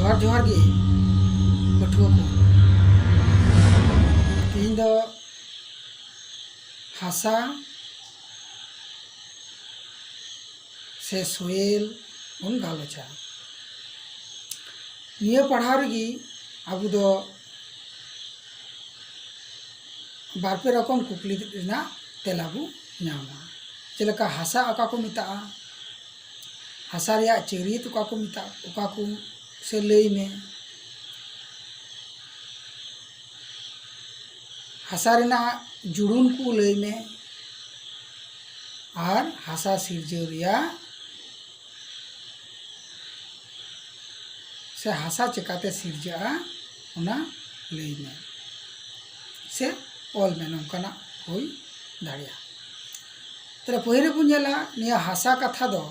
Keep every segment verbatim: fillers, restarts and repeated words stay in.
ᱡᱚᱦᱟᱨ ᱡᱚᱦᱟᱨ ᱜᱮ ᱯᱟᱹᱴᱷᱩᱣᱟᱹ ᱠᱚ᱾ ᱛᱮᱦᱮᱧ ᱫᱚ ᱦᱟᱥᱟ ᱥᱮ soil ᱵᱚᱱ ᱜᱟᱞᱚᱪᱟ᱾ ᱱᱤᱭᱟᱹ ᱯᱟᱲᱦᱟᱣ ᱨᱮᱜᱮ ᱟᱵᱚ ᱫᱚ ᱵᱟᱨᱯᱮ ᱨᱚᱠᱚᱢ ᱠᱩᱠᱞᱤ ᱨᱮᱱᱟᱜ ᱛᱮᱞᱟ ᱵᱚ ᱧᱟᱢᱟ᱾ ᱡᱮᱞᱮᱠᱟ, ᱦᱟᱥᱟ ᱚᱠᱟ ᱠᱚ ᱢᱮᱛᱟᱜᱼᱟ? ᱦᱟᱥᱟ ᱨᱮᱭᱟᱜ ᱪᱟᱹᱨᱤᱛ ᱚᱠᱟ ᱠᱚ ᱢᱮᱛᱟᱜᱼᱟ? ᱚᱠᱟ ᱠᱚ ᱥᱮ ᱞᱟᱹᱭ ᱢᱮ᱾ ᱦᱟᱥᱟ ᱨᱮᱱᱟᱜ ᱡᱩᱲᱩᱱ ᱠᱚ ᱞᱟᱹᱭ ᱢᱮ᱾ ᱟᱨ ᱦᱟᱥᱟ ᱥᱤᱨᱡᱟᱹᱣ ᱨᱮᱭᱟᱜ ᱥᱮ ᱦᱟᱥᱟ ᱪᱮᱠᱟᱛᱮ ᱥᱤᱨᱡᱟᱹᱜᱼᱟ, ᱚᱱᱟ ᱞᱟᱹᱭ ᱢᱮ ᱥᱮ ᱚᱞ ᱢᱮ, ᱱᱚᱝᱠᱟᱱᱟᱜ ᱦᱩᱭ ᱫᱟᱲᱮᱭᱟᱜᱼᱟ᱾ ᱛᱟᱦᱞᱮ ᱯᱟᱹᱦᱤᱞ ᱨᱮᱵᱚᱱ ᱧᱮᱞᱟ, ᱱᱤᱭᱟᱹ ᱦᱟᱥᱟ ᱠᱟᱛᱷᱟ ᱫᱚ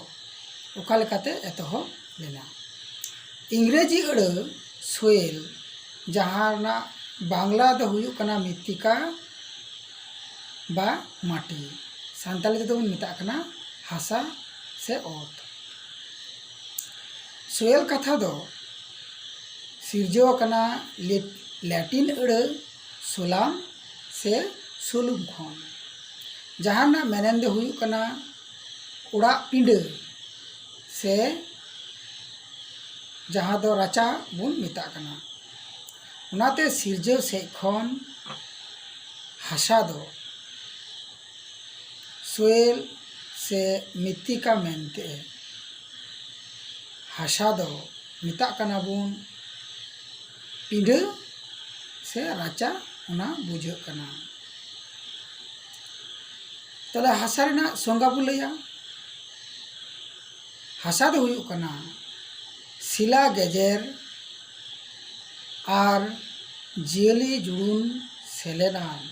ᱚᱠᱟ ᱞᱮᱠᱟᱛᱮ ᱮᱛᱚᱦᱚᱵ ᱞᱮᱱᱟ᱾ ᱤᱝᱨᱮᱡᱤ ᱟᱹᱲᱟᱹ soil, ᱡᱟᱦᱟᱸ ᱨᱮᱱᱟᱜ ᱵᱟᱝᱞᱟ ᱫᱚ ᱦᱩᱭᱩᱜ ᱠᱟᱱᱟ ᱢᱤᱛᱛᱤᱠᱟ ᱵᱟ ᱢᱟᱴᱤ, ᱥᱟᱱᱛᱟᱲᱤ ᱛᱮᱫᱚ ᱵᱚᱱ ᱢᱮᱛᱟᱜ ᱠᱟᱱᱟ ᱦᱟᱥᱟ ᱥᱮ ᱚᱛ᱾ Soil ᱠᱟᱛᱷᱟ ᱫᱚ ᱥᱤᱨᱡᱟᱹᱣ ᱟᱠᱟᱱᱟ ᱞᱮᱴ-, ᱞᱮᱴᱤᱱ ᱟᱹᱲᱟᱹ solam ᱥᱮ solum ᱠᱷᱚᱱ, ᱡᱟᱦᱟᱸ ᱨᱮᱱᱟᱜ ᱢᱮᱱᱮᱱ ᱫᱚ ᱦᱩᱭᱩᱜ ᱠᱟᱱᱟ ᱚᱲᱟᱜ ᱯᱤᱸᱰᱟᱹ ᱥᱮ ᱡᱟᱦᱟᱸ ᱫᱚ ᱨᱟᱪᱟ ᱵᱚᱱ ᱢᱮᱛᱟᱜ ᱠᱟᱱᱟ᱾ ᱚᱱᱟᱛᱮ ᱥᱤᱨᱡᱟᱹᱣ ᱥᱮᱫ ᱠᱷᱚᱱ ᱦᱟᱥᱟ ᱫᱚ soil ᱥᱮ ᱢᱤᱛᱛᱤᱠᱟ ᱢᱮᱱᱛᱮ ᱦᱟᱥᱟ ᱫᱚ ᱢᱮᱛᱟᱜ ᱠᱟᱱᱟ ᱵᱚᱱ ᱯᱤᱸᱰᱟᱹ ᱥᱮ ᱨᱟᱪᱟ, ᱚᱱᱟ ᱵᱩᱡᱷᱟᱹᱜ ᱠᱟᱱᱟ᱾ ᱛᱟᱦᱞᱮ ᱦᱟᱥᱟ ᱨᱮᱱᱟᱜ ᱥᱚᱝᱜᱟ ᱵᱚ ᱞᱟᱹᱭᱟ᱾ ᱦᱟᱥᱟ ᱫᱚ ᱦᱩᱭᱩᱜ ᱠᱟᱱᱟ ᱥᱤᱞᱟ ᱜᱮᱡᱮᱨ ᱟᱨ ᱡᱤᱭᱟᱹᱞᱤ ᱡᱩᱲᱩᱱ ᱥᱮᱞᱮᱫᱟᱱ᱾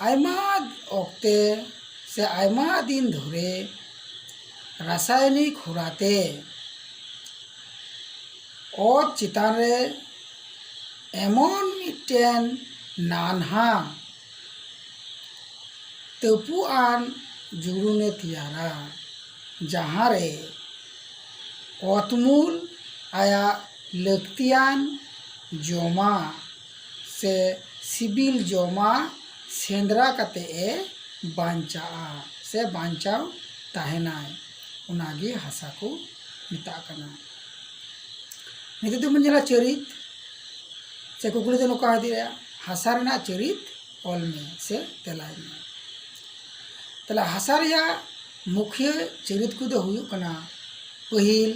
ᱟᱭᱢᱟ ᱚᱠᱛᱮ ᱥᱮ ᱟᱭᱢᱟ ᱫᱤᱱ ᱫᱷᱚᱨᱮ ᱨᱟᱥᱟᱭᱚᱱᱤᱠ ᱦᱚᱨᱟᱛᱮ ᱚᱛ ᱪᱮᱛᱟᱱ ᱨᱮ ᱮᱢᱚᱱ ᱢᱤᱫᱴᱮᱱ ᱱᱟᱱᱦᱟ ᱛᱟᱹᱯᱩᱜ ᱟᱱ ᱡᱩᱲᱩᱱᱮ ᱛᱮᱭᱟᱨᱟ, ᱡᱟᱦᱟᱸ ᱨᱮ ᱚᱛᱢᱩᱞ ᱟᱭᱟᱜ ᱞᱟᱹᱠᱛᱤᱭᱟᱱ ᱡᱚᱢᱟᱜ ᱥᱮ ᱥᱤᱵᱤᱞ ᱡᱚᱢᱟᱜ ᱥᱮᱸᱫᱽᱨᱟ ᱠᱟᱛᱮ ᱮ ᱵᱟᱧᱪᱟᱜᱼᱟ ᱥᱮ ᱵᱟᱧᱪᱟᱣ ᱛᱟᱦᱮᱱᱟᱭ, ᱚᱱᱟᱜᱮ ᱦᱟᱥᱟ ᱠᱚ ᱢᱮᱛᱟᱜ ᱠᱟᱱᱟ᱾ ᱱᱤᱛᱚᱜ ᱫᱚᱵᱚᱱ ᱧᱮᱞᱟ ᱪᱟᱹᱨᱤᱛ ᱥᱮ ᱠᱩᱠᱞᱤ ᱫᱚ ᱱᱚᱝᱠᱟ ᱦᱩᱭ ᱫᱟᱲᱮᱭᱟᱜᱼᱟ, ᱦᱟᱥᱟ ᱨᱮᱱᱟᱜ ᱪᱟᱹᱨᱤᱛ ᱚᱞ ᱢᱮ ᱥᱮ ᱛᱮᱞᱟᱭ ᱢᱮ᱾ ᱛᱟᱦᱞᱮ ᱦᱟᱥᱟ ᱨᱮᱭᱟᱜ ᱢᱩᱠᱷᱤᱭᱟᱹ ᱪᱟᱹᱨᱤᱛ ᱠᱚᱫᱚ ᱦᱩᱭᱩᱜ ᱠᱟᱱᱟ, ᱯᱟᱹᱦᱤᱞ,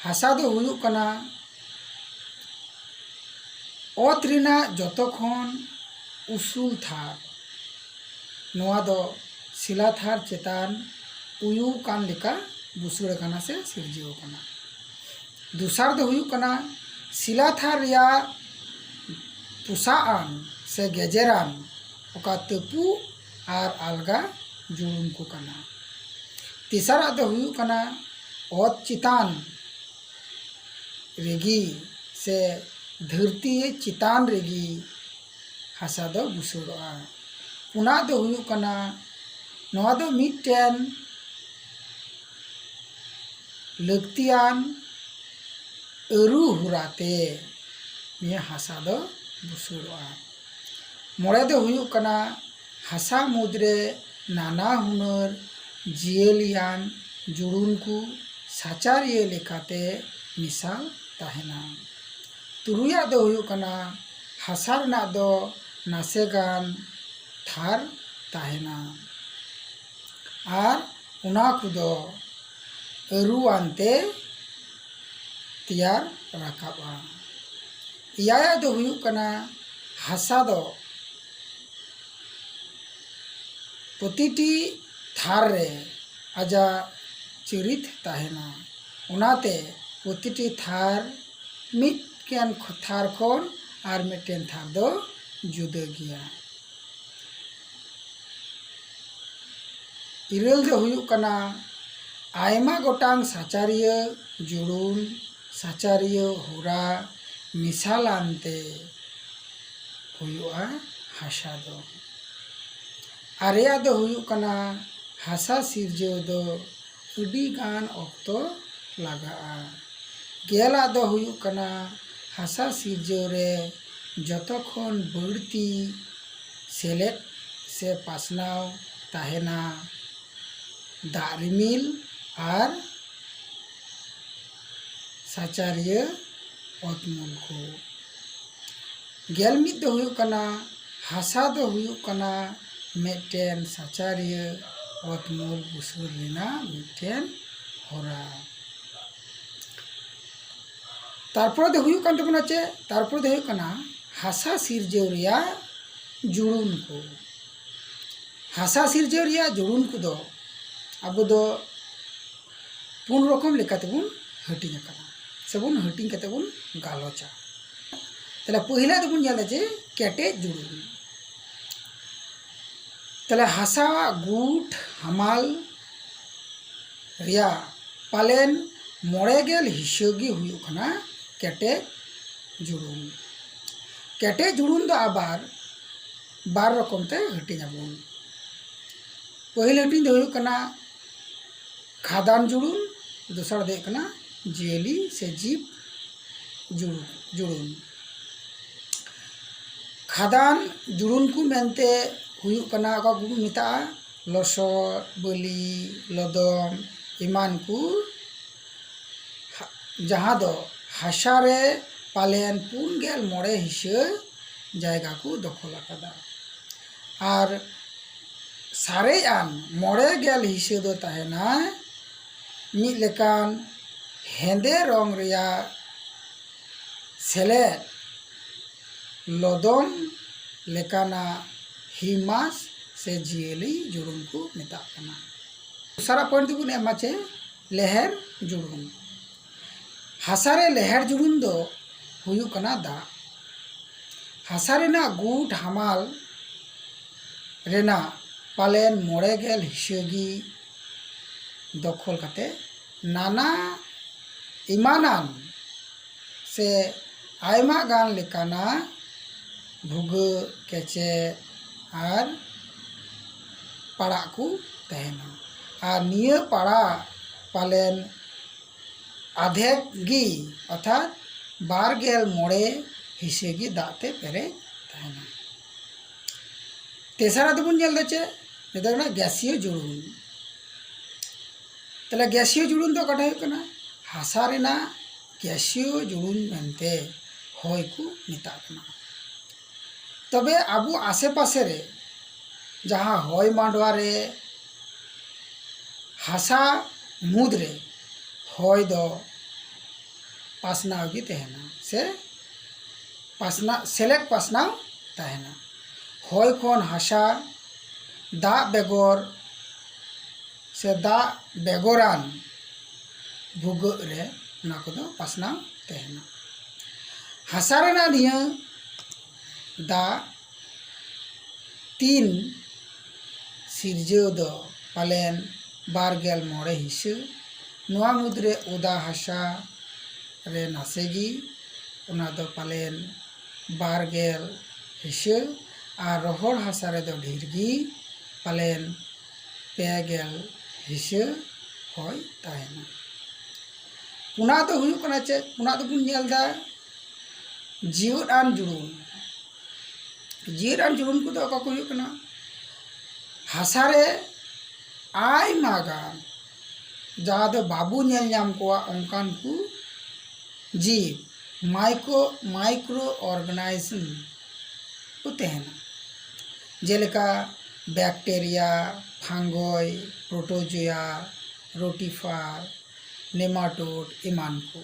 ᱦᱟᱥᱟ ᱫᱚ ᱦᱩᱭᱩᱜ ᱠᱟᱱᱟ ᱚᱛ ᱨᱮᱱᱟᱜ ᱡᱚᱛᱚ ᱠᱷᱚᱱ ᱩᱥᱩᱞ ᱛᱷᱟᱨ᱾ ᱱᱚᱣᱟ ᱫᱚ ᱥᱤᱞᱟ ᱛᱷᱟᱨ ᱪᱮᱛᱟᱱ ᱩᱭᱩ ᱠᱟᱱ ᱞᱮᱠᱟ ᱵᱩᱥᱟᱹᱲ ᱟᱠᱟᱱᱟ ᱥᱮ ᱥᱤᱨᱡᱟᱹᱣ ᱟᱠᱟᱱᱟ᱾ ᱫᱚᱥᱟᱨ ᱫᱚ ᱦᱩᱭᱩᱜ ᱠᱟᱱᱟ ᱥᱤᱞᱟ ᱛᱷᱟᱨ ᱨᱮᱭᱟᱜ ᱯᱚᱥᱟᱜ ᱟᱱ ᱥᱮ ᱜᱮᱡᱮᱨᱟᱱ ᱚᱠᱟ ᱛᱟᱹᱯᱩ ᱟᱨ ᱟᱞᱜᱟ ᱡᱩᱲᱩᱱ ᱠᱚ ᱠᱟᱱᱟ᱾ ᱛᱮᱥᱟᱨᱟᱜ ᱫᱚ ᱦᱩᱭᱩᱜ ᱠᱟᱱᱟ ᱚᱛ ᱪᱮᱛᱟᱱ ᱨᱮᱜᱮ ᱥᱮ ᱫᱷᱟᱹᱨᱛᱤ ᱪᱮᱛᱟᱱ ᱨᱮᱜᱮ ᱦᱟᱥᱟ ᱫᱚ ᱵᱩᱥᱟᱹᱲᱚᱜᱼᱟ᱾ ᱯᱩᱱᱟᱜ ᱫᱚ ᱦᱩᱭᱩᱜ ᱠᱟᱱᱟ, ᱱᱚᱣᱟ ᱫᱚ ᱢᱤᱫᱴᱮᱱ ᱞᱟᱹᱠᱛᱤᱭᱟᱱ ᱟᱹᱨᱩ ᱦᱚᱨᱟᱛᱮ ᱱᱤᱭᱟᱹ ᱦᱟᱥᱟ ᱫᱚ ᱵᱩᱥᱟᱹᱲᱚᱜᱼᱟ᱾ ᱢᱚᱬᱮ ᱫᱚ ᱦᱩᱭᱩᱜ ᱠᱟᱱᱟ ᱦᱟᱥᱟ ᱢᱩᱫᱽᱨᱮ ᱱᱟᱱᱟ ᱦᱩᱱᱟᱹᱨ ᱡᱤᱭᱟᱹᱞᱤᱭᱟᱱ ᱡᱩᱲᱩᱱ ᱠᱚ ᱥᱟᱪᱟᱨᱤᱭᱟᱹ ᱞᱮᱠᱟᱛᱮ ᱢᱮᱥᱟᱞ ᱛᱟᱦᱮᱱᱟ᱾ ᱛᱩᱨᱩᱭᱟᱜ ᱫᱚ ᱦᱩᱭᱩᱜ ᱠᱟᱱᱟ ᱦᱟᱥᱟ ᱨᱮᱱᱟᱜ ᱫᱚ ᱱᱟᱥᱮ ᱜᱟᱱ ᱛᱷᱟᱨ ᱛᱟᱦᱮᱱᱟ ᱟᱨ ᱚᱱᱟ ᱠᱚᱫᱚ ᱟᱹᱨᱩᱣᱟᱱ ᱛᱮ ᱛᱮᱭᱟᱨ ᱨᱟᱠᱟᱵᱼᱟ᱾ ᱮᱭᱟᱭᱟᱜ ᱫᱚ ᱦᱩᱭᱩᱜ ᱠᱟᱱᱟ ᱦᱟᱥᱟ ᱫᱚ ᱯᱨᱚᱛᱤᱴᱤ ᱛᱷᱟᱨ ᱨᱮ ᱟᱡᱟᱜ ᱪᱟᱹᱨᱤᱛ ᱛᱟᱦᱮᱱᱟ, ᱚᱱᱟᱛᱮ ᱯᱨᱚᱛᱤᱴᱤ ᱛᱷᱟᱨ ᱢᱤᱫᱴᱮᱱ ᱛᱷᱟᱨ ᱠᱷᱚᱱ ᱟᱨ ᱢᱤᱫᱴᱮᱱ ᱛᱷᱟᱨ ᱫᱚ ᱡᱩᱫᱟᱹ ᱜᱮᱭᱟ᱾ ᱤᱨᱟᱹᱞ ᱫᱚ ᱦᱩᱭᱩᱜ ᱠᱟᱱᱟ ᱟᱭᱢᱟ ᱜᱚᱴᱟᱝ ᱥᱟᱪᱟᱨᱤᱭᱟᱹ ᱡᱩᱲᱩᱱ, ᱥᱟᱪᱟᱨᱤᱭᱟᱹ ᱦᱚᱨᱟ ᱢᱮᱥᱟᱞᱟᱱ ᱛᱮ ᱦᱩᱭᱩᱜᱼᱟ ᱦᱟᱥᱟ ᱫᱚ᱾ ᱟᱨᱮᱭᱟᱜ ᱫᱚ ᱦᱩᱭᱩᱜ ᱠᱟᱱᱟ ᱦᱟᱥᱟ ᱥᱤᱨᱡᱟᱹᱣ ᱫᱚ ᱟᱹᱰᱤ ᱜᱟᱱ ᱚᱠᱛᱚ ᱞᱟᱜᱟᱜᱼᱟ᱾ ᱜᱮᱞᱟᱜ ᱫᱚ ᱦᱩᱭᱩᱜ ᱠᱟᱱᱟ ᱦᱟᱥᱟ ᱥᱤᱨᱡᱟᱹᱣ ᱨᱮ ᱡᱚᱛᱚ ᱠᱷᱚᱱ ᱵᱟᱹᱲᱛᱤ ᱥᱮᱞᱮᱫ ᱥᱮ ᱯᱟᱥᱱᱟᱣ ᱛᱟᱦᱮᱱᱟ ᱫᱟᱜ ᱨᱤᱢᱤᱞ ᱟᱨ ᱥᱟᱪᱟᱨᱤᱭᱟᱹ ᱚᱛᱢᱚᱱ ᱠᱚ᱾ ᱜᱮᱞ ᱢᱤᱫ ᱫᱚ ᱦᱩᱭᱩᱜ ᱠᱟᱱᱟ, ᱦᱟᱥᱟ ᱫᱚ ᱦᱩᱭᱩᱜ ᱠᱟᱱᱟ ᱢᱤᱫᱴᱮᱱ ᱥᱟᱪᱟᱨᱤᱭᱟᱹ ᱚᱛᱢᱚᱱ ᱵᱩᱥᱟᱹᱲ ᱨᱮᱱᱟᱜ ᱢᱤᱫᱴᱮᱱ ᱦᱚᱨᱟ᱾ ᱛᱟᱨᱯᱚᱨᱮ ᱫᱚ ᱦᱩᱭᱩᱜ ᱠᱟᱱ ᱛᱟᱵᱚᱱᱟ ᱪᱮᱫ? ᱛᱟᱨᱯᱚᱨᱮ ᱫᱚ ᱦᱩᱭᱩᱜ ᱠᱟᱱᱟ ᱦᱟᱥᱟ ᱥᱤᱨᱡᱟᱹᱣ ᱨᱮᱭᱟᱜ ᱡᱩᱲᱩᱱ ᱠᱚ᱾ ᱦᱟᱥᱟ ᱥᱤᱨᱡᱟᱹᱣ ᱨᱮᱭᱟᱜ ᱡᱩᱲᱩᱱ ᱠᱚᱫᱚ ᱟᱵᱚ ᱫᱚ ᱯᱩᱱ ᱨᱚᱠᱚᱢ ᱞᱮᱠᱟᱛᱮᱵᱚᱱ ᱦᱟᱹᱴᱤᱧ ᱟᱠᱟᱫᱟ, ᱥᱮᱵᱚᱱ ᱦᱟᱹᱴᱤᱧ ᱠᱟᱛᱮ ᱵᱚᱱ ᱜᱟᱞᱚᱪᱟ᱾ ᱛᱟᱦᱞᱮ ᱯᱟᱹᱦᱤᱞᱟᱜ ᱫᱚᱵᱚᱱ ᱧᱮᱞᱟ ᱡᱮ ᱠᱮᱴᱮᱡ ᱡᱩᱲᱩᱱ᱾ ᱛᱟᱦᱞᱮ ᱦᱟᱥᱟ ᱜᱩᱴ ᱦᱟᱢᱟᱞ ᱨᱮᱭᱟᱜ ᱯᱟᱞᱮᱱ ᱢᱚᱬᱮ ᱜᱮᱞ ᱦᱤᱥᱟᱹ ᱜᱮ ᱦᱩᱭᱩᱜ ᱠᱟᱱᱟ ᱠᱮᱴᱮᱡ ᱡᱩᱲᱩᱱ᱾ ᱠᱮᱴᱮᱡ ᱡᱩᱲᱩᱱ ᱫᱚ ᱟᱵᱟᱨ ᱵᱟᱨ ᱨᱚᱠᱚᱢ ᱛᱮ ᱦᱟᱹᱴᱤᱧ ᱟᱵᱚᱱ᱾ ᱯᱟᱹᱦᱤᱞ ᱦᱟᱹᱴᱤᱧ ᱫᱚ ᱦᱩᱭᱩᱜ ᱠᱟᱱᱟ ᱠᱷᱟᱫᱟᱱ ᱡᱩᱲᱩᱱ, ᱫᱚᱥᱟᱨ ᱫᱚ ᱦᱩᱭᱩᱜ ᱠᱟᱱᱟ ᱡᱤᱭᱟᱹᱞᱤ ᱥᱮ ᱡᱤᱵᱽ ᱡᱩᱲᱩ-, ᱡᱩᱲᱩᱱ᱾ ᱠᱷᱟᱫᱟᱱ ᱡᱩᱲᱩᱱ ᱠᱚ ᱢᱮᱱᱛᱮ ᱦᱩᱭᱩᱜ ᱠᱟᱱᱟ, ᱚᱠᱟ ᱠᱚ ᱢᱮᱛᱟᱜᱼᱟ, ᱞᱚᱥᱚᱫ, ᱵᱟᱹᱞᱤ, ᱞᱚᱫᱚᱢ ᱮᱢᱟᱱ ᱠᱚ, ᱦᱟ-, ᱡᱟᱦᱟᱸ ᱫᱚ ᱦᱟᱥᱟ ᱨᱮ ᱯᱟᱞᱮᱱ ᱯᱩᱱ ᱜᱮᱞ ᱢᱚᱬᱮ ᱦᱤᱥᱟᱹ ᱡᱟᱭᱜᱟ ᱠᱚ ᱫᱚᱠᱷᱚᱞ ᱟᱠᱟᱫᱟ᱾ ᱟᱨ ᱥᱟᱨᱮᱡ ᱟᱱ ᱢᱚᱬᱮ ᱜᱮᱞ ᱦᱤᱥᱟᱹ ᱫᱚ ᱛᱟᱦᱮᱱᱟ ᱢᱤᱫ ᱞᱮᱠᱟᱱ ᱦᱮᱸᱫᱮ ᱨᱚᱝ ᱨᱮᱭᱟᱜ ᱥᱮᱞᱮᱫ ᱞᱚᱫᱚᱢ ᱞᱮᱠᱟᱱᱟᱜ ᱦᱤᱢᱟᱥ ᱥᱮ ᱡᱤᱭᱟᱹᱞᱤ ᱡᱩᱲᱩᱱ ᱠᱚ ᱢᱮᱛᱟᱜ ᱠᱟᱱᱟ᱾ ᱫᱚᱥᱟᱨᱟᱜ ᱯᱚᱭᱮᱱᱴ ᱫᱚᱵᱚᱱ ᱮᱢᱟ ᱪᱮ ᱞᱮᱦᱮᱨ ᱡᱩᱲᱩᱱ᱾ ᱦᱟᱥᱟ ᱨᱮ ᱞᱮᱦᱮᱨ ᱡᱩᱲᱩᱱ ᱫᱚ ᱦᱩᱭᱩᱜ ᱠᱟᱱᱟ ᱫᱟᱜ᱾ ᱦᱟᱥᱟ ᱨᱮᱱᱟᱜ ᱜᱩᱴ ᱦᱟᱢᱟᱞ ᱨᱮᱱᱟᱜ ᱯᱟᱞᱮᱱ ᱢᱚᱬᱮ ᱜᱮᱞ ᱦᱤᱥᱟᱹ ᱜᱮ ᱫᱚᱠᱷᱚᱞ ᱠᱟᱛᱮ ᱱᱟᱱᱟ ᱮᱢᱟᱱᱟᱱ ᱥᱮ ᱟᱭᱢᱟ ᱜᱟᱱ ᱞᱮᱠᱟᱱᱟᱜ ᱵᱷᱩᱜᱟᱹᱜ, ᱠᱮᱪᱮᱫ ᱟᱨ ᱯᱟᱲᱟᱜ ᱠᱚ ᱛᱟᱦᱮᱱᱟ᱾ ᱟᱨ ᱱᱤᱭᱟᱹ ᱯᱟᱲᱟᱜ ᱯᱟᱞᱮᱱ ᱟᱫᱷᱮᱠ ᱜᱮ, ᱚᱨᱛᱷᱟᱛ ᱵᱟᱨ ᱜᱮᱞ ᱢᱚᱬᱮ ᱦᱤᱸᱥᱟᱹ ᱜᱮ ᱫᱟᱜ ᱛᱮ ᱯᱮᱨᱮᱡ ᱛᱟᱦᱮᱱᱟ᱾ ᱛᱮᱥᱟᱨᱟᱜ ᱫᱚᱵᱚᱱ ᱧᱮᱞ ᱮᱫᱟ ᱪᱮᱫ? ᱱᱤᱛᱚᱜ ᱠᱟᱱᱟ ᱜᱮᱥᱤᱭᱚ ᱡᱩᱲᱩᱱ᱾ ᱛᱟᱦᱞᱮ ᱜᱮᱥᱤᱭᱚ ᱡᱩᱲᱩᱱ ᱫᱚ ᱚᱠᱟᱴᱟᱜ ᱦᱩᱭᱩᱜ ᱠᱟᱱᱟ? ᱦᱟᱥᱟ ᱨᱮᱱᱟᱜ ᱜᱮᱥᱤᱭᱚ ᱡᱩᱲᱩᱱ ᱢᱮᱱᱛᱮ ᱦᱚᱭ ᱠᱚ ᱢᱮᱛᱟᱜ ᱠᱟᱱᱟ᱾ ᱛᱚᱵᱮ ᱟᱵᱚ ᱟᱥᱮ ᱯᱟᱥᱮ ᱨᱮ ᱡᱟᱦᱟᱸ ᱦᱚᱭ ᱢᱟᱰᱣᱟ ᱨᱮ ᱦᱟᱥᱟ ᱢᱩᱫᱽ ᱨᱮ ᱦᱚᱭ ᱫᱚ ᱯᱟᱥᱱᱟᱣ ᱜᱮ ᱛᱟᱦᱮᱱᱟ, ᱥᱮ ᱯᱟᱥᱱᱟᱣ, ᱥᱮᱞᱮᱫ ᱯᱟᱥᱱᱟᱣ ᱛᱟᱦᱮᱱᱟ᱾ ᱦᱚᱭ ᱠᱷᱚᱱ ᱦᱟᱥᱟ, ᱫᱟᱜ ᱵᱮᱜᱚᱨ ᱥᱮ ᱫᱟᱜ ᱵᱮᱜᱚᱨᱟᱱ ᱵᱷᱩᱜᱟᱹᱜ ᱨᱮ ᱚᱱᱟ ᱠᱚᱫᱚ ᱯᱟᱥᱱᱟᱣ ᱛᱟᱦᱮᱱᱟ᱾ ᱦᱟᱥᱟ ᱨᱮᱱᱟᱜ ᱱᱤᱭᱟᱹ ᱫᱟᱜ ᱛᱤᱱ ᱥᱤᱨᱡᱟᱹᱣ ᱫᱚ ᱯᱟᱞᱮᱱ ᱵᱟᱨ ᱜᱮᱞ ᱢᱚᱬᱮ ᱦᱤᱸᱥᱟᱹ᱾ ᱱᱚᱣᱟ ᱢᱩᱫᱽᱨᱮ ᱚᱫᱟ ᱦᱟᱥᱟ ᱨᱮ ᱱᱟᱥᱮ ᱜᱮ, ᱚᱱᱟ ᱫᱚ ᱯᱟᱞᱮᱱ ᱵᱟᱨ ᱜᱮᱞ ᱦᱤᱸᱥᱟᱹ, ᱟᱨ ᱨᱚᱦᱚᱲ ᱦᱟᱥᱟ ᱨᱮᱫᱚ ᱰᱷᱮᱨ ᱜᱮ, ᱯᱟᱞᱮᱱ ᱯᱮ ᱜᱮᱞ ᱦᱤᱸᱥᱟᱹ ᱦᱚᱭ ᱛᱟᱦᱮᱱᱟ᱾ ᱯᱩᱱᱟᱜ ᱫᱚ ᱦᱩᱭᱩᱜ ᱠᱟᱱᱟ ᱪᱮᱫ? ᱯᱩᱱᱟᱜ ᱫᱚᱵᱚᱱ ᱧᱮᱞ ᱮᱫᱟ ᱡᱤᱣᱮᱫ ᱟᱱ ᱡᱩᱲᱩᱱ᱾ ᱡᱤᱣᱮᱫ ᱟᱱ ᱡᱩᱲᱩᱱ ᱠᱚᱫᱚ ᱚᱠᱟ ᱠᱚ ᱦᱩᱭᱩᱜ ᱠᱟᱱᱟ? ᱦᱟᱥᱟ ᱨᱮ ᱟᱭᱢᱟ ᱜᱟᱱ ᱡᱟᱦᱟᱸ ᱫᱚ ᱵᱟᱵᱚ ᱧᱮᱞ ᱧᱟᱢ ᱠᱚᱣᱟ ᱚᱱᱠᱟᱱ ᱠᱚ ᱡᱤᱵᱽ, micro micro organism ᱠᱚ ᱛᱟᱦᱮᱱᱟ, ᱡᱮᱞᱮᱠᱟ bacteria, fungi, protozoa, rotifer, nematode ᱮᱢᱟᱱ ᱠᱚ᱾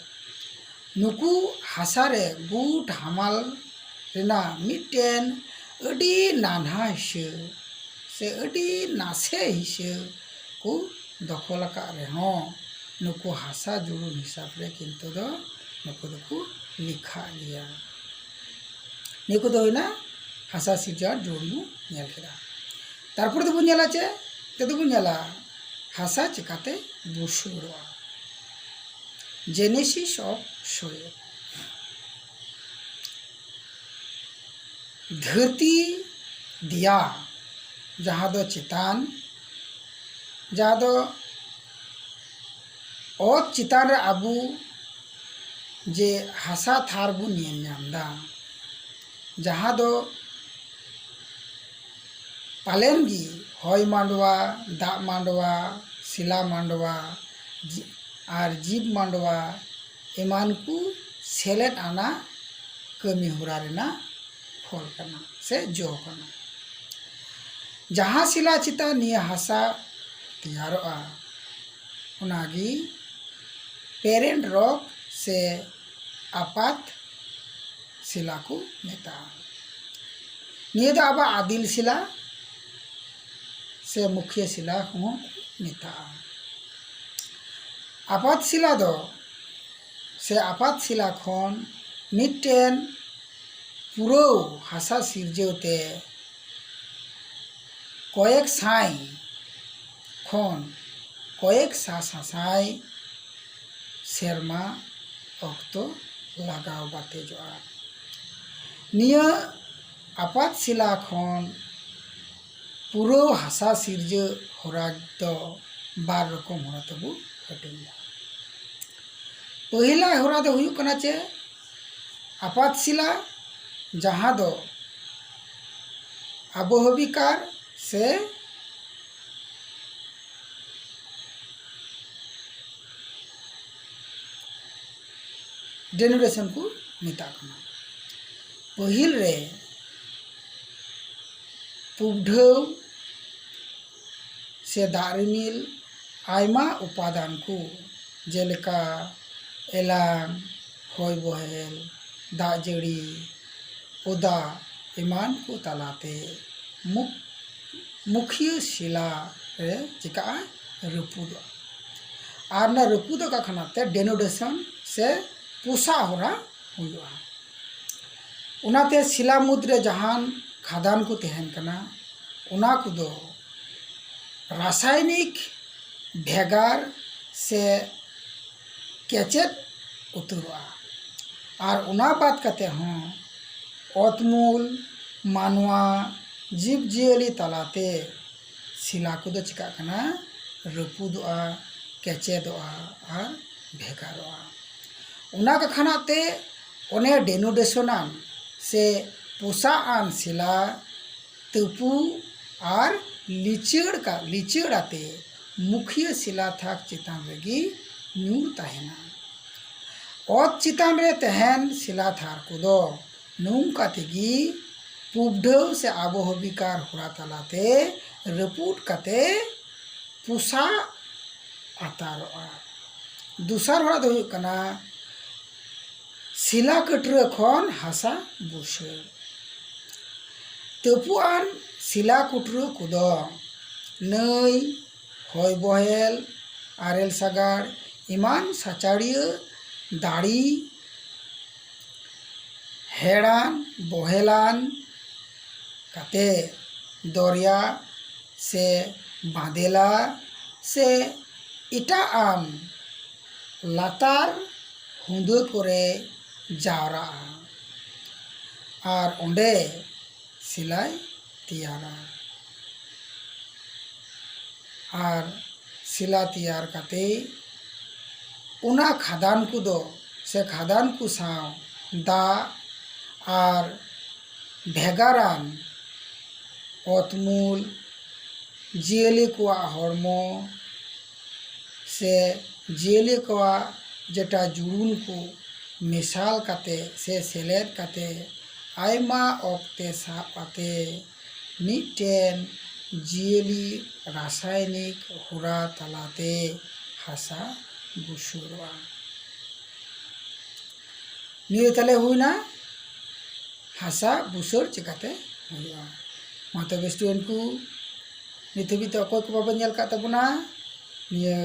ᱱᱩᱠᱩ ᱦᱟᱥᱟ ᱨᱮ ᱜᱩᱴ ᱦᱟᱢᱟᱞ ᱨᱮᱱᱟᱜ ᱢᱤᱫᱴᱮᱱ ᱟᱹᱰᱤ ᱱᱟᱱᱦᱟ ᱦᱤᱥᱟᱹ ᱥᱮ ᱟᱹᱰᱤ ᱱᱟᱥᱮ ᱦᱤᱥᱟᱹ ᱠᱚ ᱫᱚᱠᱷᱚᱞ ᱟᱠᱟᱫ ᱨᱮᱦᱚᱸ, ᱱᱩᱠᱩ ᱦᱟᱥᱟ ᱡᱩᱲᱩᱱ ᱦᱤᱥᱟᱹᱵ ᱨᱮ ᱠᱤᱱᱛᱩ ᱫᱚ ᱱᱩᱠᱩ ᱫᱚᱠᱚ ᱞᱮᱠᱷᱟᱜ ᱜᱮᱭᱟ᱾ ᱱᱤᱭᱟᱹ ᱠᱚᱫᱚ ᱦᱩᱭᱱᱟ ᱦᱟᱥᱟ ᱥᱤᱨᱡᱟᱹᱣ ᱡᱩᱲᱩᱱ ᱵᱚᱱ ᱧᱮᱞ ᱠᱮᱫᱟ᱾ ᱛᱟᱨᱯᱚᱨᱮ ᱫᱚᱵᱚᱱ ᱧᱮᱞᱟ ᱪᱮᱫ? ᱛᱮᱫᱚ ᱵᱚᱱ ᱧᱮᱞᱟ ᱦᱟᱥᱟ ᱪᱤᱠᱟᱛᱮ ᱵᱩᱥᱟᱹᱲᱚᱜᱼᱟ, Genesis of Soil᱾ ᱫᱷᱟᱹᱨᱛᱤ ᱫᱮᱭᱟ, ᱡᱟᱦᱟᱸ ᱫᱚ ᱪᱮᱛᱟᱱ, ᱡᱟᱦᱟᱸ ᱫᱚ ᱚᱛ ᱪᱮᱛᱟᱱ ᱨᱮ ᱟᱵᱚ ᱡᱮ ᱦᱟᱥᱟ ᱛᱷᱟᱨ ᱵᱚᱱ ᱧᱮᱞ ᱧᱟᱢ ᱮᱫᱟ, ᱡᱟᱦᱟᱸ ᱫᱚ ᱯᱟᱞᱮᱱ ᱜᱮ ᱦᱚᱭ ᱢᱟᱰᱣᱟ, ᱫᱟᱜ ᱢᱟᱰᱣᱟ, ᱥᱤᱞᱟ ᱢᱟᱰᱣᱟ ᱡᱤ-, ᱟᱨ ᱡᱤᱵᱽ ᱢᱟᱰᱣᱟ ᱮᱢᱟᱱ ᱠᱚ ᱥᱮᱞᱮᱫ ᱟᱱᱟᱜ ᱠᱟᱹᱢᱤ ᱦᱚᱨᱟ ᱨᱮᱱᱟᱜ ᱯᱷᱚᱞ ᱠᱟᱱᱟ ᱥᱮ ᱡᱚ ᱠᱟᱱᱟ᱾ ᱡᱟᱦᱟᱸ ᱥᱤᱞᱟ ᱪᱮᱛᱟᱱ ᱱᱤᱭᱟᱹ ᱦᱟᱥᱟ ᱛᱮᱭᱟᱨᱚᱜᱼᱟ, ᱚᱱᱟᱜᱮ parent rock ᱥᱮ ᱟᱯᱟᱛ ᱥᱤᱞᱟ ᱠᱚ ᱢᱮᱛᱟᱜᱼᱟ᱾ ᱱᱤᱭᱟᱹ ᱫᱚ ᱟᱵᱚᱣᱟᱜ ᱟᱫᱤᱞ ᱥᱤᱞᱟ ᱥᱮ ᱢᱩᱠᱷᱤᱭᱟᱹ ᱥᱤᱞᱟ ᱦᱚᱸ ᱠᱚ ᱢᱮᱛᱟᱜᱼᱟ᱾ ᱟᱯᱟᱛ ᱥᱤᱞᱟ ᱫᱚ ᱥᱮ ᱟᱯᱟᱛ ᱥᱤᱞᱟ ᱠᱷᱚᱱ ᱢᱤᱫᱴᱮᱱ ᱯᱩᱨᱟᱹᱣ ᱦᱟᱥᱟ ᱥᱤᱨᱡᱟᱹᱣ ᱛᱮ ᱠᱚᱭᱮᱠ ᱥᱟᱭ ᱠᱷᱚᱱ ᱠᱚᱭᱮᱠ ᱥᱟ-, ᱥᱟᱥᱟᱭ ᱥᱮᱨᱢᱟ ᱚᱠᱛᱚ ᱞᱟᱜᱟᱣ ᱵᱟᱛᱮᱡᱚᱜᱼᱟ᱾ ᱱᱤᱭᱟᱹ ᱟᱯᱟᱛ ᱥᱤᱞᱟ ᱠᱷᱚᱱ ᱯᱩᱨᱟᱹᱣ ᱦᱟᱥᱟ ᱥᱤᱨᱡᱟᱹ ᱦᱚᱨᱟ ᱫᱚ ᱵᱟᱨ ᱨᱚᱠᱚᱢ ᱦᱚᱨᱟ ᱛᱮᱵᱚ ᱦᱟᱹᱴᱤᱧ ᱫᱟ᱾ ᱯᱟᱹᱦᱤᱞᱟᱜ ᱦᱚᱨᱟ ᱫᱚ ᱦᱩᱭᱩᱜ ᱠᱟᱱᱟ ᱪᱮ ᱟᱯᱟᱛ ᱥᱤᱞᱟ, ᱡᱟᱦᱟᱸ ᱫᱚ ᱟᱵᱚᱦᱟᱵᱤᱠᱟᱨ ᱥᱮ denudation ᱠᱚ ᱢᱮᱛᱟᱜ ᱠᱟᱱᱟ᱾ ᱯᱟᱹᱦᱤᱞ ᱨᱮ ᱯᱩᱵᱰᱷᱟᱹᱣ ᱥᱮ ᱫᱟᱜ ᱨᱤᱢᱤᱞ ᱟᱭᱢᱟ ᱩᱯᱟᱫᱟᱱ ᱠᱚ, ᱡᱮᱞᱮᱠᱟ ᱮᱞᱟᱝ, ᱦᱚᱭ ᱵᱚᱦᱮᱞ, ᱫᱟᱜ ᱡᱟᱹᱲᱤ, ᱚᱫᱟ ᱮᱢᱟᱱ ᱠᱚ ᱛᱟᱞᱟᱛᱮ ᱢᱩᱠ-, ᱢᱩᱠᱷᱤᱭᱟᱹ ᱥᱤᱞᱟ ᱨᱮ ᱪᱤᱠᱟᱹᱜᱼᱟ? ᱨᱟᱹᱯᱩᱫᱚᱜᱼᱟ᱾ ᱟᱨ ᱚᱱᱟ ᱨᱟᱹᱯᱩᱫᱚᱜ ᱠᱟᱱ ᱠᱷᱟᱱ ᱛᱮ denudation ᱥᱮ ᱯᱚᱥᱟᱜ ᱦᱚᱨᱟ ᱦᱩᱭᱩᱜᱼᱟ᱾ ᱚᱱᱟᱛᱮ ᱥᱤᱞᱟ ᱢᱩᱫᱽ ᱨᱮ ᱡᱟᱦᱟᱱ ᱠᱷᱟᱫᱟᱱ ᱠᱚ ᱛᱟᱦᱮᱱ ᱠᱟᱱᱟ, ᱚᱱᱟ ᱠᱚᱫᱚ ᱨᱟᱥᱟᱭᱱᱤᱠ ᱵᱷᱮᱜᱟᱨ ᱥᱮ ᱠᱮᱪᱮᱫ ᱩᱛᱟᱹᱨᱚᱜᱼᱟ᱾ ᱟᱨ ᱚᱱᱟ ᱵᱟᱫ ᱠᱟᱛᱮ ᱦᱚᱸ ᱚᱛᱢᱩᱞ, ᱢᱟᱱᱣᱟ, ᱡᱤᱵᱽᱼᱡᱤᱭᱟᱹᱞᱤ ᱛᱟᱞᱟᱛᱮ ᱥᱤᱞᱟ ᱠᱚᱫᱚ ᱪᱤᱠᱟᱹᱜ ᱠᱟᱱᱟ? ᱨᱟᱹᱯᱩᱫᱚᱜᱼᱟ᱾ ᱠᱮᱪᱮᱫᱚᱜᱼᱟ ᱟᱨ ᱵᱷᱮᱜᱟᱨᱚᱜᱼᱟ᱾ ᱚᱱᱟ ᱠᱟᱠᱷᱟᱱᱟᱜ ᱛᱮ ᱚᱱᱮ denudation ᱟᱱ ᱥᱮ ᱯᱚᱥᱟᱜ ᱟᱱ ᱥᱤᱞᱟ ᱛᱟᱹᱯᱩ ᱟᱨ ᱞᱤᱪᱟᱹᱲ ᱠᱟ-, ᱞᱤᱪᱟᱹᱲ ᱟᱛᱮ ᱢᱩᱠᱷᱤᱭᱟᱹ ᱥᱤᱞᱟ ᱛᱷᱟᱠ ᱪᱮᱛᱟᱱ ᱨᱮᱜᱮ ᱧᱩᱨ ᱛᱟᱦᱮᱱᱟ᱾ ᱚᱛ ᱪᱮᱛᱟᱱ ᱨᱮ ᱛᱟᱦᱮᱱ ᱥᱤᱞᱟ ᱛᱷᱟᱨ ᱠᱚᱫᱚ ᱱᱚᱝᱠᱟ ᱛᱮᱜᱮ ᱯᱩᱵᱰᱷᱟᱹᱣ ᱥᱮ ᱟᱵᱚᱦᱚᱵᱤᱠᱟᱨ ᱦᱚᱨᱟ ᱛᱟᱞᱟᱛᱮ ᱨᱟᱹᱯᱩᱫ ᱠᱟᱛᱮ ᱯᱚᱥᱟᱜ ᱟᱛᱟᱨᱚᱜᱼᱟ᱾ ᱫᱚᱥᱟᱨ ᱦᱚᱨᱟ ᱫᱚ ᱦᱩᱭᱩᱜ ᱠᱟᱱᱟ ᱥᱤᱞᱟ ᱠᱟᱹᱴᱨᱟᱹ ᱠᱷᱚᱱ ᱦᱟᱥᱟ ᱵᱩᱥᱟᱹᱲ᱾ ᱛᱟᱹᱯᱩᱜ ᱟᱱ ᱥᱤᱞᱟ ᱠᱩᱴᱨᱟᱹ ᱠᱚᱫᱚ ᱱᱟᱹᱭ, ᱦᱚᱭ ᱵᱚᱦᱮᱞ, ᱟᱨᱮᱞ ᱥᱟᱜᱟᱲ ᱮᱢᱟᱱ ᱥᱟᱪᱟᱲᱤᱭᱟᱹ ᱫᱟᱲᱮ ᱦᱮᱲᱟᱱ ᱵᱚᱦᱮᱞᱟᱱ ᱠᱟᱛᱮ ᱫᱚᱨᱭᱟ ᱥᱮ ᱵᱟᱸᱫᱮᱞᱟ ᱥᱮ ᱮᱴᱟᱜ ᱟᱱ ᱞᱟᱛᱟᱨ ᱦᱩᱫᱟᱹ ᱠᱚᱨᱮ ᱡᱟᱣᱨᱟᱜᱼᱟ ᱟᱨ ᱚᱸᱰᱮ ᱥᱤᱞᱟᱭ ᱛᱮᱭᱟᱨᱟ᱾ ᱟᱨ ᱥᱤᱞᱟ ᱛᱮᱭᱟᱨ ᱠᱟᱛᱮ ᱚᱱᱟ ᱠᱷᱟᱫᱟᱱ ᱠᱚᱫᱚ ᱥᱮ ᱠᱷᱟᱫᱟᱱ ᱠᱚ ᱥᱟᱶ ᱫᱟᱜ ᱟᱨ ᱵᱷᱮᱜᱟᱨᱟᱱ ᱚᱛᱢᱩᱞ ᱡᱤᱭᱟᱹᱞᱤ ᱠᱚᱣᱟᱜ ᱦᱚᱲᱢᱚ ᱥᱮ ᱡᱤᱭᱟᱹᱞᱤ ᱠᱚᱣᱟᱜ ᱡᱮᱴᱟ ᱡᱩᱲᱩᱱ ᱠᱚ ᱢᱮᱥᱟᱞ ᱠᱟᱛᱮ ᱥᱮ ᱥᱮᱞᱮᱫ ᱠᱟᱛᱮ ᱟᱭᱢᱟ ᱚᱠᱛᱮ ᱥᱟᱵ ᱠᱟᱛᱮ ᱢᱤᱫᱴᱮᱱ ᱡᱤᱭᱟᱹᱞᱤ ᱨᱟᱥᱟᱭᱱᱤᱠ ᱦᱚᱨᱟ ᱛᱟᱞᱟᱛᱮ ᱦᱟᱥᱟ ᱵᱩᱥᱟᱹᱲᱚᱜᱼᱟ᱾ ᱱᱤᱭᱟᱹ ᱛᱟᱦᱞᱮ ᱦᱩᱭᱱᱟ ᱦᱟᱥᱟ ᱵᱩᱥᱟᱹᱲ ᱪᱤᱠᱟᱹᱛᱮ ᱦᱩᱭᱩᱜᱼᱟ᱾ ᱢᱟ ᱛᱚᱵᱮ student ᱠᱚ, ᱱᱤᱛ ᱦᱟᱹᱵᱤᱡ ᱛᱮ ᱚᱠᱚᱭ ᱠᱚ ᱵᱟᱵᱮᱱ ᱧᱮᱞ ᱠᱟᱜ ᱛᱟᱵᱚᱱᱟ, ᱱᱤᱭᱟᱹ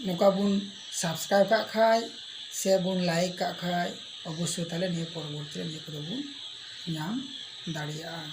ᱱᱚᱝᱠᱟ ᱵᱚᱱ subscribe ᱠᱟᱜ ᱠᱷᱟᱡ ᱥᱮ ᱵᱚᱱ like ᱠᱟᱜ ᱠᱷᱟᱡ, ᱚᱵᱚᱥᱥᱳᱭ ᱛᱟᱦᱞᱮ ᱱᱤᱭᱟᱹ ᱯᱚᱨᱚᱵᱚᱨᱛᱤ ᱨᱮ ᱱᱤᱭᱟᱹ ᱠᱚᱫᱚ ᱵᱚᱱ ᱧᱟᱢ ᱫᱟᱲᱮᱭᱟᱜᱼᱟ᱾